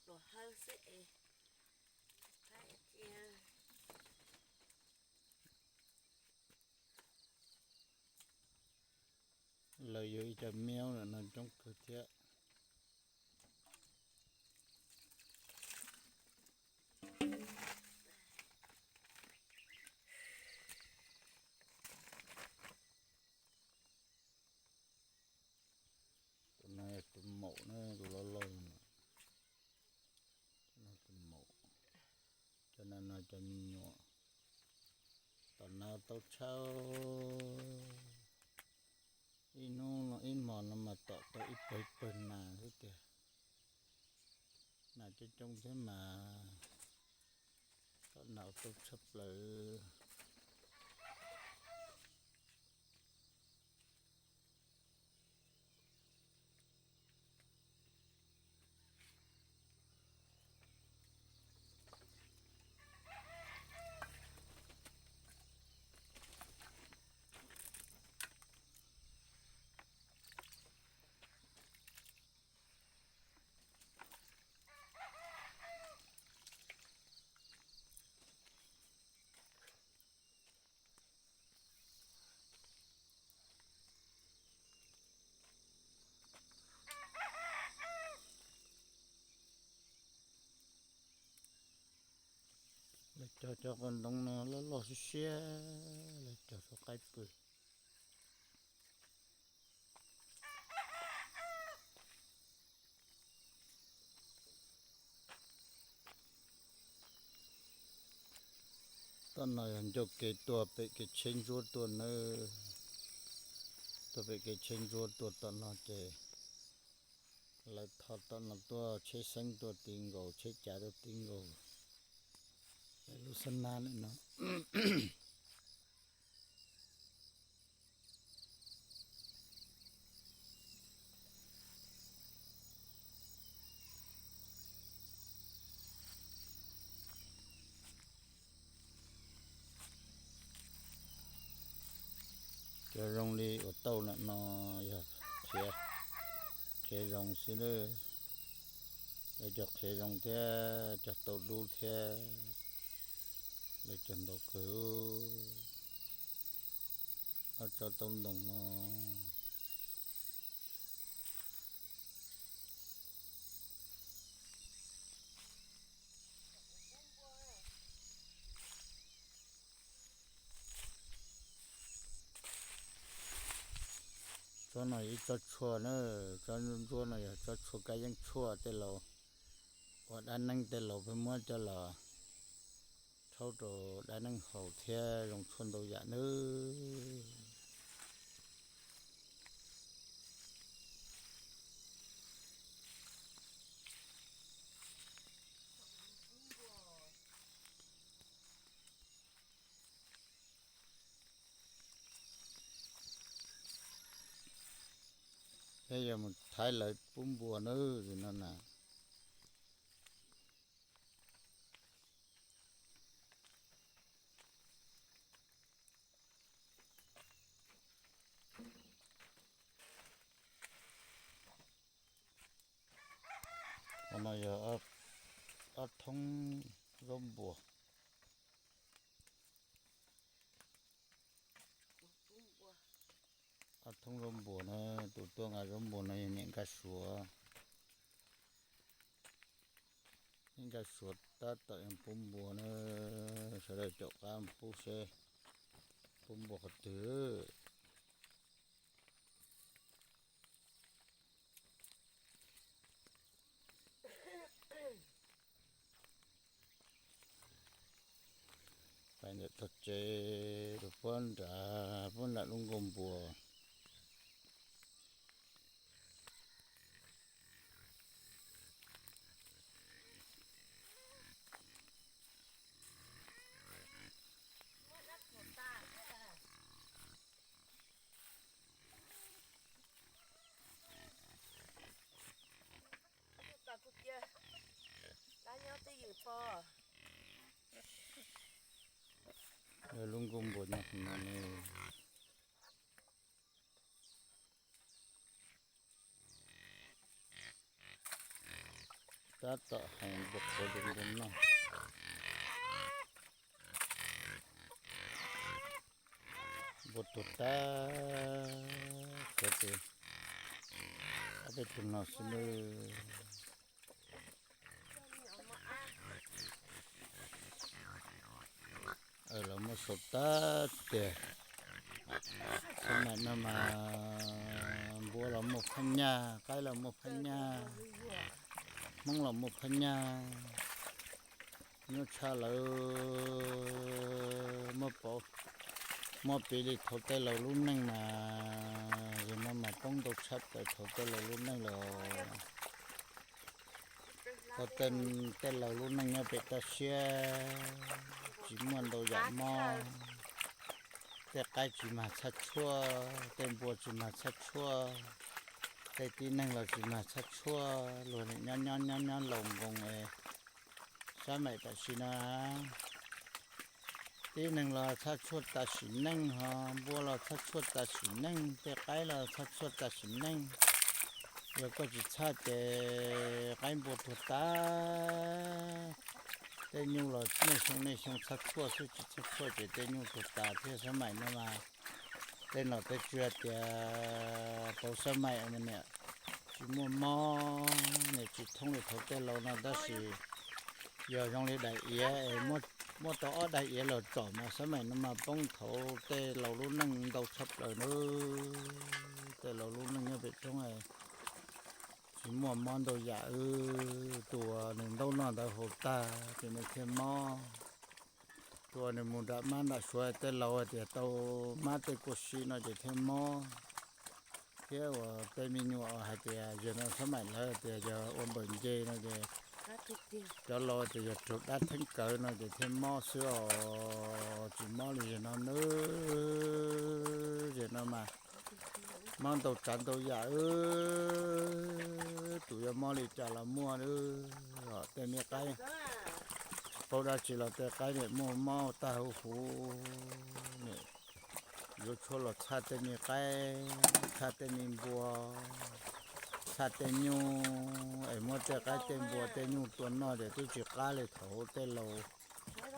Luag hawb xwb es thaib cia. Lawv yug ib co miaub no coob kawg thiab. Tus no yog tus maum na, tus loj loj no. Tus no tus maum, cov no no cov me nyuam. Tom no tau tshaj, ib hnub ib hmos no mas tom tau ib pawg ib pawg nas xwb tiag. Nas coob coob thiab mas tom no tau tshaj plaws. Lawv cog cov qos ntoo no loj loj siab siab, lawv cog saum qaib pw. Tom no yog ncauj kev tuaj pem kev tsheb ntsuab tuaj nawb. Tuaj pem kev tsheb ntsuab tuaj tom no ces lawv tho tom no tuaj tsheb xeeb tuaj ti nkaus, tsheb cav tuaj ti nkaus. Lub xab nab lawm no. Cov zoo li ua tauj lawm no yog qhiav, qhiav zoo xwb nawb. Lawv cog qhiav zoo thiab cog tauj dub thiab, lawv cog ntau kawg. Ob tsob tauj ntoo no. Tsob no ib tsob tshuaj na, tsob ntsuab no yog tsob tshuaj kab yeeb tshuaj tej laus, ua dab neeb tej laus pheej muab coj los rhaub rau dab neeb haus thiab zoo tshuaj ntau yam nawb. Peb yuav mus thaiv lawv pub npua nawb no na. Qhov no yog ob thoob zaub npua. Ob thoob zaub npua na, tus tuaj nqa zaub npua no yog niam Nkaj Suav. Niam Nkaj Suav tab tom pub npua na, sawv daws caum qab pub seb pub npua qhov twg. Pais ntawm tog tsev rau puag nram, puag nram lub nkuaj npua. Lub nkuaj npua nyob qhov no ne. Tab tom hais npua qhuav rau npua noj. Npua tuag tag tshuav tias ob peb tug no xwb nawb. Los muab sau tag tiag. Xab maim no mas npua los muaj phab nyaj, qaib los muaj phab nyaj, hmoob los muaj phab nyaj. Nyuaj tshaj lawm, muab piv li thaum tej laus lub neej mas yog no mas poob ntau tshaj plaws thaum tej laus lub neej los. Tau tej laus lub neej nyob pem toj siab tsis muaj ntau yam mob. Tej qaib tsis mag txhaj tshuaj, tej npua tsis mag txhaj tshuaj, tej tib neeg los tsis mag txhaj tshuaj, luag nim nyob nyob nyob nyob laus nkoos es. Xab maim tam sim no tib neeg los txhaj tshuaj tas sim neej, ho npua los txhaj tshuaj tas sim neej, tej qaib los txhaj tshuaj tas sim neej. Yog koj tsis txhaj ces qaib npua tuag tag. Tej nyuj los niaj xyoo niaj xyoo txhaj tshuaj xwb, tsis txhaj tshuaj ces tej nyuj tuag tas thiab. Xab maim no mas tej nom tej tswv tias pauv xab maim mas niam tsis muaj mob, niam tsis thoob li thaum tej laus no tab sis yog zoo li daim iav es muab tau ob daim iav los tsom mas xab maim no mas poob thaum tej laus lub neej ntau tshaj plaws nawb. Tej laus lub neej nyob pem roob tsis muaj mob ntau yam, tus uas nws ntaub noj ntawd haus tag ces nws thiaj mob. Tus uas nws mus nram mab nram suav, tej laus hais tias tau mab tej kua si no ces thiaj mob. Thiab uas tej me nyuam hais tias yog no xab maim lawv tias yog ua npawm nce no ces cov laus tias yog raug dab theeb kawv no ces thiaj mob xwb os, tsis mob li yog no nawb. Yog no mas mob ntau tsav ntau yam, tus yuav mob li cas los muaj nawb. Tej me qaib, paub dab tsi los tej qaib niam muaj mob tag huv huv. Yuav tshuaj los txhaj tej me qaib, txhaj tej me npua, txhaj tej nyuj es muab tej qaib tej npua tej nyuj tua noj ces twb tsis qab li thaum tej laus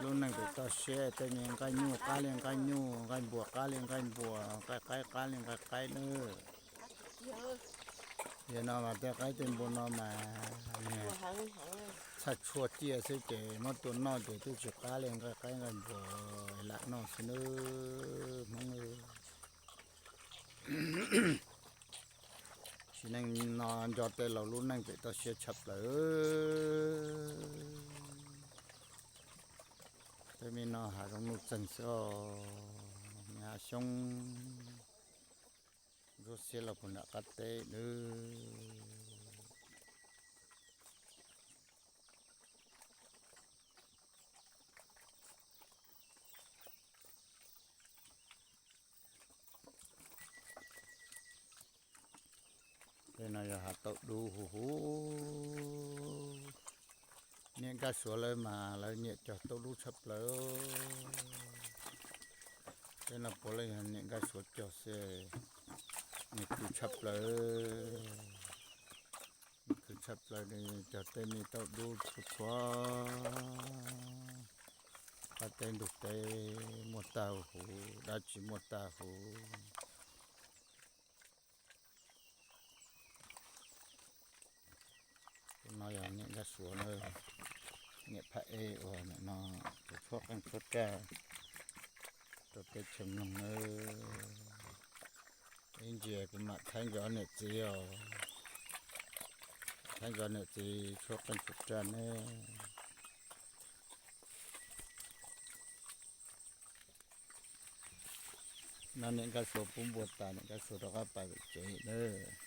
lub neej pem toj siab, tej me nqaij nyuj qab li nqaij nyuj, nqaij npua qab li nqaij npua, nqaij qaib qab li nqaij qaib nawb. Yog no mas tej qaib tej npua no mas txhaj tshuaj ciaj xwb ces muab tua noj ces twb tsis qab li nqaij qaib nqaij npua lam noj xwb nawb Hmoob. Sim neej no nco tej laus lub neej pem toj siab tshaj plaws. Tej me no hav zoov nuj txeeg xwb os, me hav xyoob ntsuab xiab los puag nram qab teb nawb. Tej no yog hav tauj dub huv huv. Niam nkaj suav lawv mas lawv nyiam cog tauj dub tshaj plaws. Tej no puav leej yog niam nkaj suav cog xwb, nws khwv tshaj plaws. Nws khwv tshaj plaws, nws cog tej me tauj dub txhua txhua qab teb ntug teb, muaj tag huv, dab tsi muaj tag huv. Tus no yog niam nkaj suav na, niam phaj ej uas nim no tus tshuab qeej tshuab raj rau teb chaws mloog nawb. Ib ntsis kuv mam thaij nkawd niam txiv os, thaij nkawd niam txiv tshuab qeej tshuab raj ne. No niam nkaj suav pub npua tas, niam nkaj suav rov qab pais pem tsev nawb.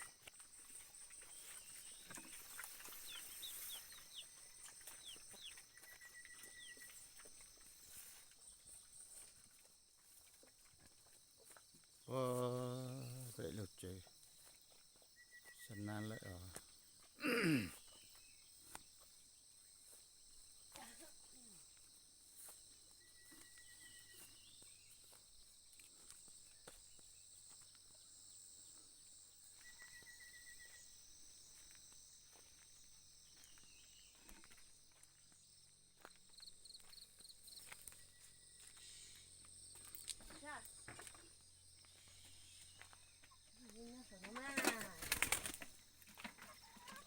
Ua, pem lug tsev, xa nab lawm os.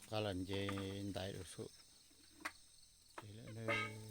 Qab los nce ntais rau sub, ces lawm ne.